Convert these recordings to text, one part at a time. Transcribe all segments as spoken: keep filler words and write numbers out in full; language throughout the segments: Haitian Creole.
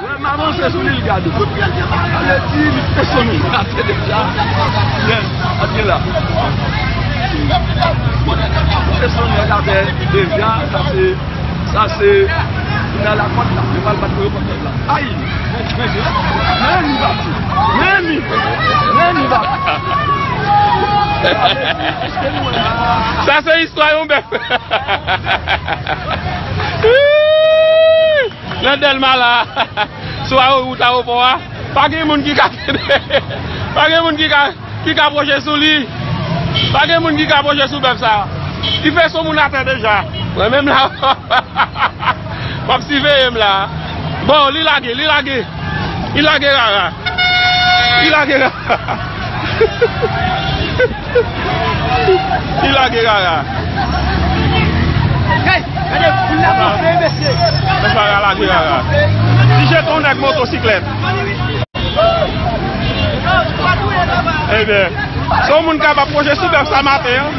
Lè m avanse sou li, l gade. Sa vle di, li te sonn atè deja. Men, gade la. Li te sonn atè deja, sa se, sa se, li nan lakòt la. Yo pral bat pou yo kòt la. Ay! Men, men, men li bati. Men li, men li bati. Sa se istwa yon bèf. Nan Dèlma la, sou awo-, wout ayewopò a, pa gen moun ki ka kenbe, pa gen moun ki ka, ki ka pwoche sou li. Pa gen moun ki ka pwoche sou bèf sa. Li fè son moun atè deja. Mwen menm la, m ap siveye m la. Bon, li lage, li lage. Li lage rara. Li lage rara. Li lage rara. Hey, gade, moun la gonfle, mesye. Mesye a lage rara. Li jete yon nèg motosiklèt. Ebyen, se yon moun k ap pwoche sou bèf sa maten an.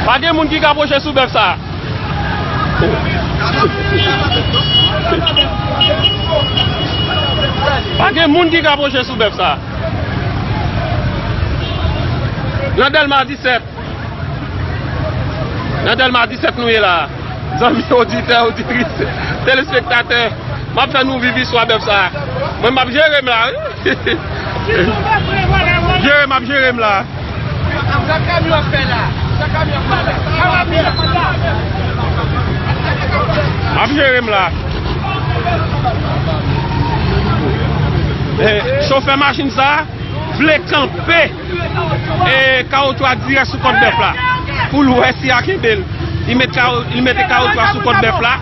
Pa gen moun ki ka pwoche sou bèf sa. Pa gen moun ki ka pwoche sou bèf sa. Nan Dèlma disèt. Nan Dèlma disèt nou ye la. Zanmi oditè, oditris, telespektatè, m ap fè nou viv istwa bèf sa. Mwen, m ap jere m la, wi. Jere, m ap jere m la. Sa kamyon ap fè la? Sa kamyon ap fè la? M ap jere m la. Eh, chofè machin sa vle kanpe, eh, kawotchou a dirèk sou kòt bèf la. Pou l wè si a kenbe l. Li met kawo-, li mete kawotchou a sou kòt bèf la.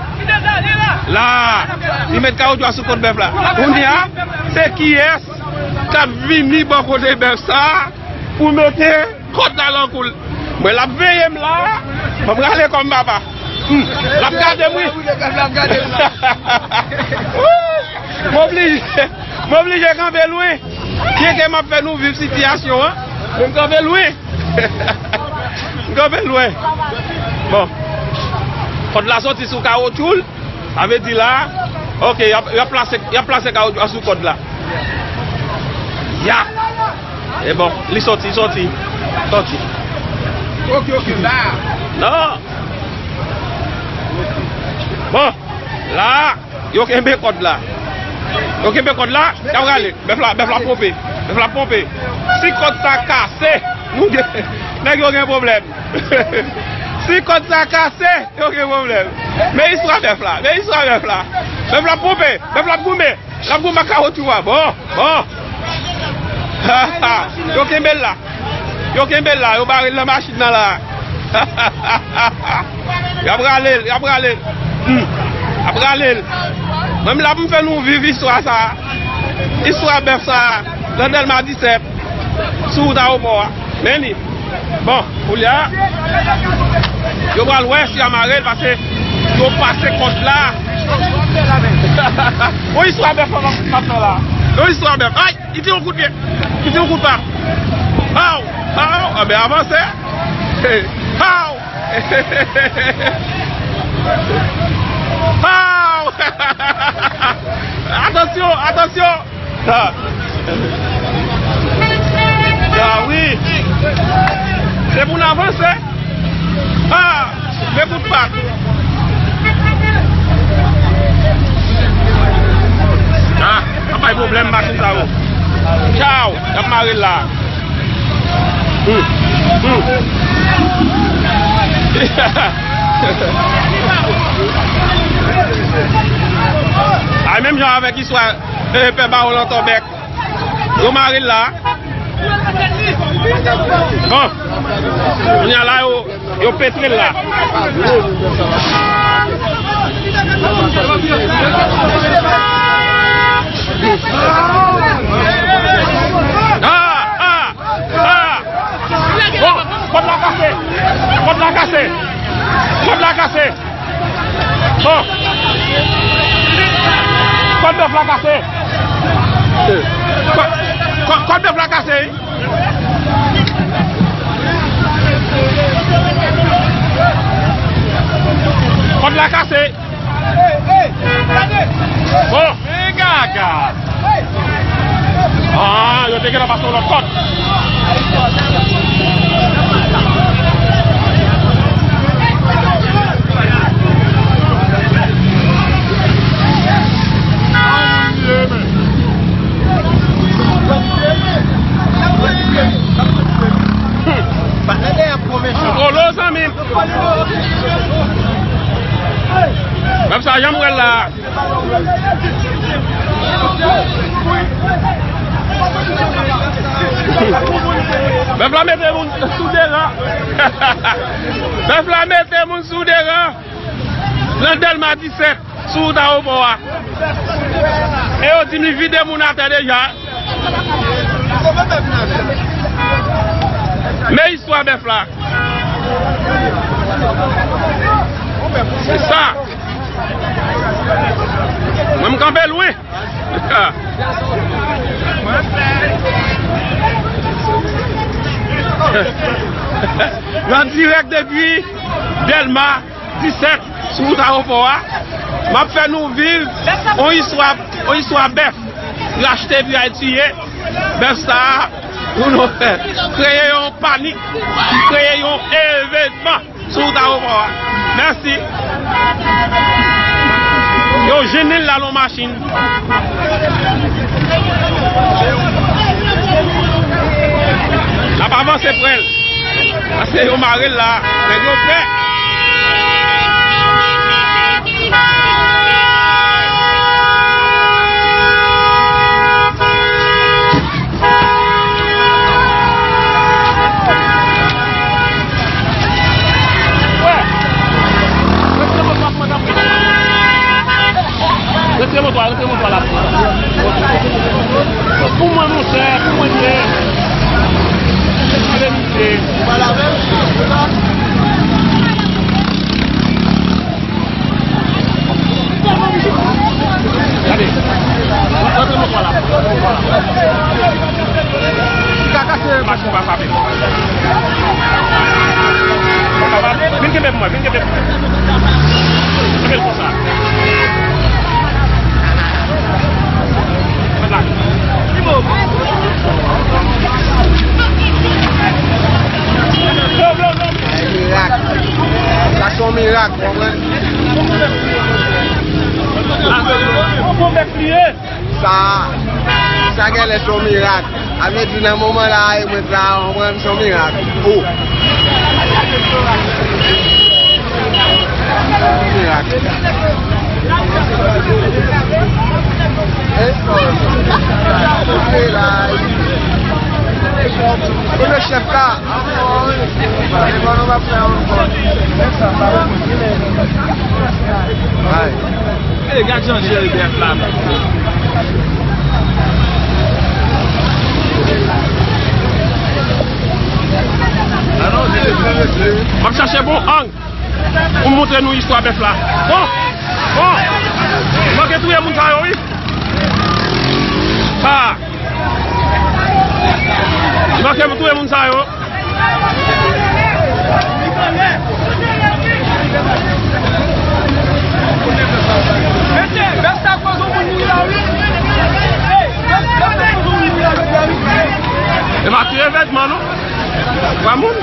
La, li met kawotchou a sou kòt bèf la. Kounye a, se kiyès k ap vini bò kote bèf sa pou mete kòd la nan kou l. Mwen, l ap veye m la. Ban m rale kò m, papa. Hmm. L ap gade m, wi. L ap gade m la. M oblije, m oblije kanpe lwen. Byen ke m ap fè nou viv sitiyasyon an, men m kanpe lwen. M kanpe lwen. Bon. Kòd la soti sou kawotchou l. Sa vle di la, ok, y ap, y ap plase, y ap plase kawotchou a sou kòd la. Ya! E bon, li soti, li soti. Soti. Ok, ok, la. Non. Bon, la, yo kenbe kòd la. Yo kenbe kòd la, y ap rale. Bèf la, bèf la ponpe. Bèf la ponpe. Si kòd sa kase, nou gen, nèg yo gen pwoblèm. Si kòd sa kase, yo gen pwoblèm. Men istwa bèf la, men istwa bèf la. Bèf la ponpe, bèf la goumen. L ap goumen ak kawotchou a. Bon, bon. Yo kenbe l la. Yo kenbe l la, yo bare l nan machin nan la. Y ap rale l, y ap rale l. Hmm. Y ap rale l. Mwen menm la pou m fè nou viv istwa sa. Istwa bèf sa. Nan Dèlma disèt. Sou wout ayewopò a. Men li. Bon, koulye a, yo pral wè si y a mare l, paske yo pase kòd la. Yon istwa bèf m ap fè la. Yon istwa bèf. Ay, li te yon kout pye. Li te yon kout pa. Haw, haw, anben avanse. Haw. Haw. Atansyon, atansyon. Ha! Ah wi! Se pou n avanse! Ha! Men kout pa! Ah! Ap bay pwoblèm machin sa yo. Tchaw! Y ap mare l la. Hmm. Hmm. Ay, menm jan avèk istwa, eh, pè Bawon Lantòbèk. Yo mare l la. Bon. Kounye a la, yo, yo petre l la. La kase. Kò-, kò-, kòd bèf la kase, wi. Kòd la kase. Bon, men gaga. Ah, yo te gentan pase yon lòt kòd. Patnè dèyè ap pran mechan. Kolo, zanmi m. Menm sa, jan m wè l la. Bèf la mete moun sou de ran. Bèf la mete moun sou de ran. Nan Dèlma disèt, sou wout ayewopò a. E yo di m li vide moun atè deja. Men istwa bèf la. Se sa. Mwen, m kanpe lwen. An dirèk depi Dèlma disèt, sou wout ayewopò a, m ap fè nou viv yon istwa, yon istwa bèf. Rachte epi al tiye bèf sa a pou nou fè kreye yon panik, kreye yon evènman sou wout ayewopò a. Mèsi. Yo jennen l la nan machin. N ap avanse prè l. Paske yo mare l la. Nèg yo prè. Retire moto a, retire moto a la. Pou mwen, monchè, pou mwen, monchè. Gade, misye. Gade. Retire moto a la. Machin pa frape. Vin kenbe pou mwen, vin kenbe pou mwen. Kenbe l konsa. Mèt la. Mirak. Sa se yon mirak, w konprann? Yon bon bèf li ye. Sa, sa genlè se yon mirak. A vle di, nan moman la, e mwen sa, mwen, se yon mirak. O. Mirak. E, o, se la. Pou le chèf la. Ay. E, gad jan jere bèf la, men. M ap chache bon ang pou m montre nou istwa bèf la. Bon, bon. Manke touye moun sa yo, wi. Ha. Li manke touye moun sa yo. E pa touye vètman, non. Twa moun.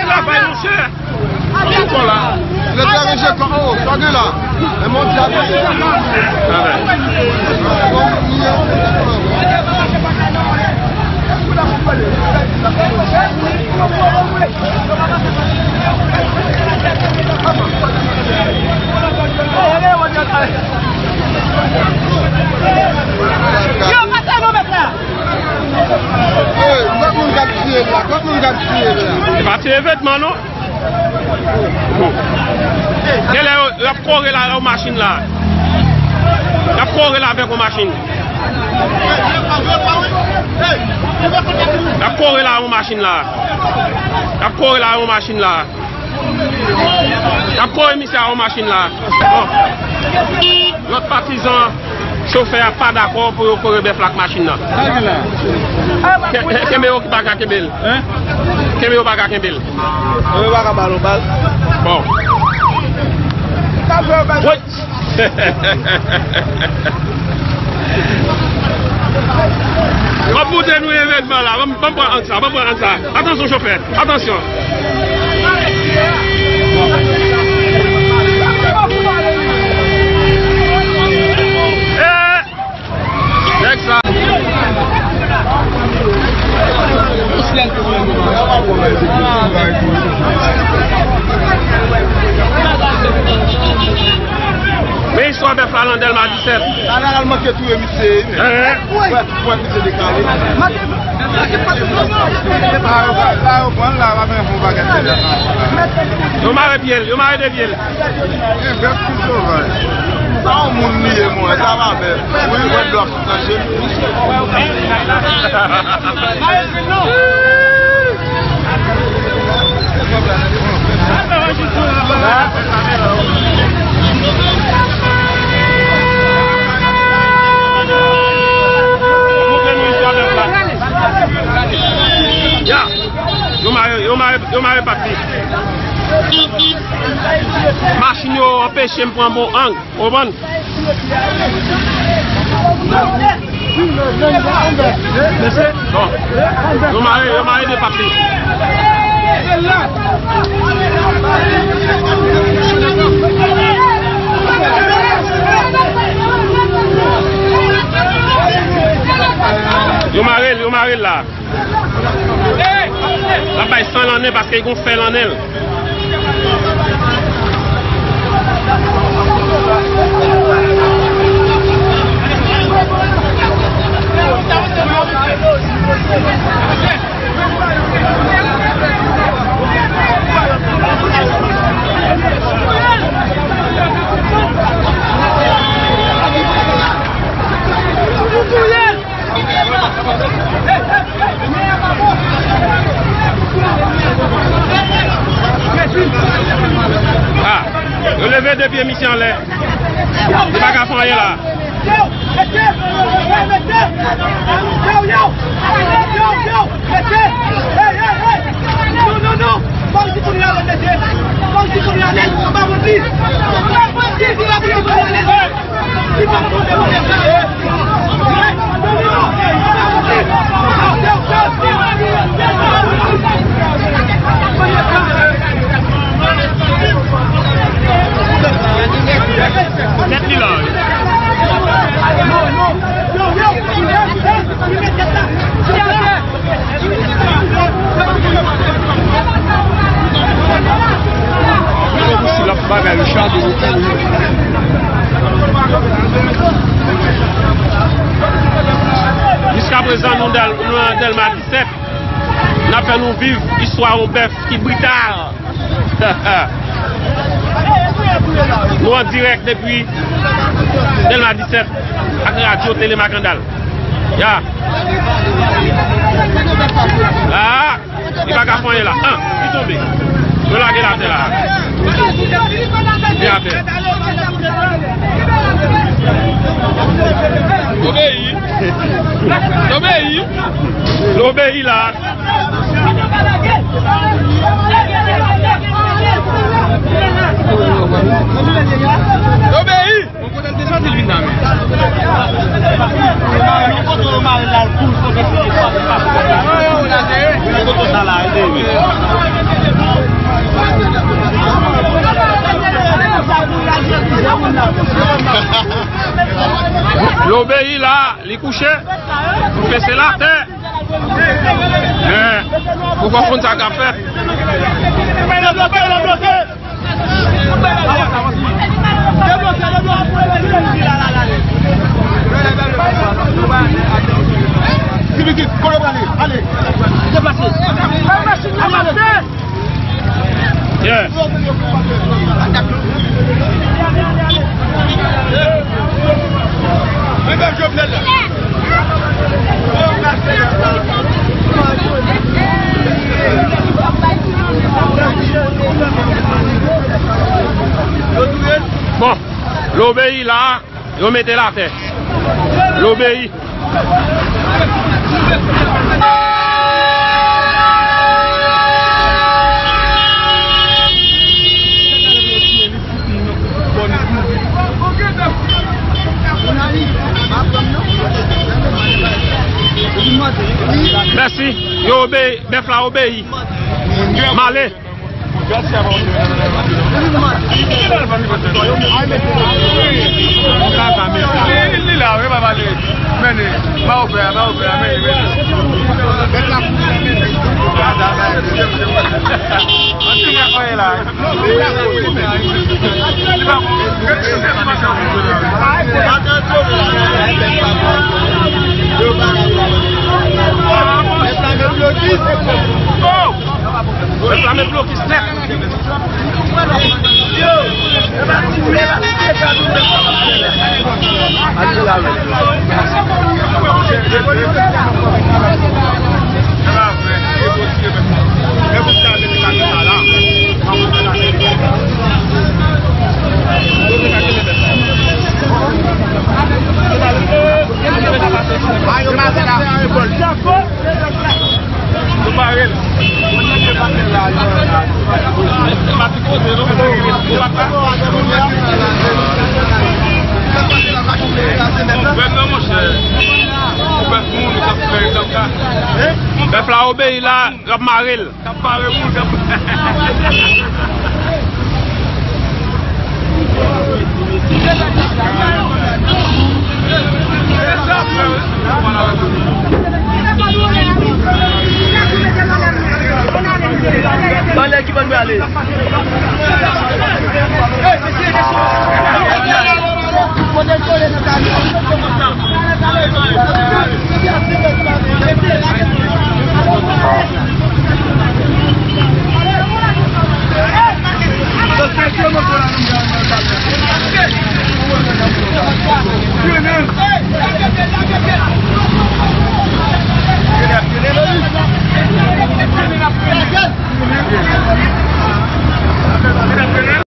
Travay, monchè. Lè travay, se kò, o, sa gen la. E mon diable. Yo, pa tire non, mèt la. Ey, kot moun k ap tiye la? Kot moun k ap tiye la? Se pa tiye vètman, non. Genlè yo, y ap kore la, yo machin la. Y ap kore la avèk yon machin. Y ap kore la yon machin la. Y ap kore la yon machin la. Y ap kore misye a yon machin la. Bon. Lòt patizan chofè a pa dakò pou yo kore bèf la ak machin nan. Ke- Kenbe yo ki pa ka kenbe l. Kenbe yo pa ka kenbe l. Yo pa ka ba l yon bal. Bon. Woy! M ap montre nou evènman la. Ban m, ban m pran ang sa, ban m pran ang sa. Atansyon, chofè. Atansyon. Eh! Nèg sa. Men istwa bèf la nan Dèlma disèt. Sa la al manke touye misye. Hein? Wè, wè, misye dekale. Yo mare pye l, yo mare de pye l. Gen bèf ki sovaj. Sa yon moun li ye, mwen, sa pa bèf. Wi, mwen blòk nan je. Ya. Yo mare, yo mare, yo mare pati. Machin yo anpeche m pran bon ang. Konprann? Bon. Yo mare, yo mare de pati. Yo mare l, yo mare l la. L ap bay san nan nen paske l gon fè nan nen l. Ah, yo leve de pye misye anlè. Li pa ka fè anyen la. Yo, mete! Mete! Yo, yo! Yo, yo! Mete! Hey, hey, hey! Non, non, non! Fò l di kounye a, mete! Fò l di kounye a, lè l pa bandi! Anba bandi! Anba bandi! Anba bandi! Jiskaprezan, nou dal-, nou nan Dèlma disèt. N ap fè nou viv istwa yon bèf ki brital. Nou an dirèk depi Dèlma disèt ak Radyo Tele Makandal. Ya. Ah, li pa ka fè anyen la. Ah, li tonbe. Yo lage l atè la. Li atè. Obeyi. Obeyi. L obeyi la. Obeyi. Bon, kote l te soti l vin la menm? Yon kote yo mare l la, l kouri, kote l te soti, l pa kouri. Yon kote sa la, rete wi. L obeyi la, li kouche, pou fese l atè. Men, ou konprann sa k ap fèt. Ti pitit, kote w prale? Ale. Deplase. Deplase. Yeah. L obeyi la, yo mete l atè. L obeyi. Mèsi. Yo obeyi. Bèf la obeyi. M ale. Li la, wi, pa pale. Mennen. Ba ou fè a, ba ou fè a, mennen, mennen. Ann fini ak mwen la. Reklame blokis nèt. Bèf la obeyi la, y ap mare l.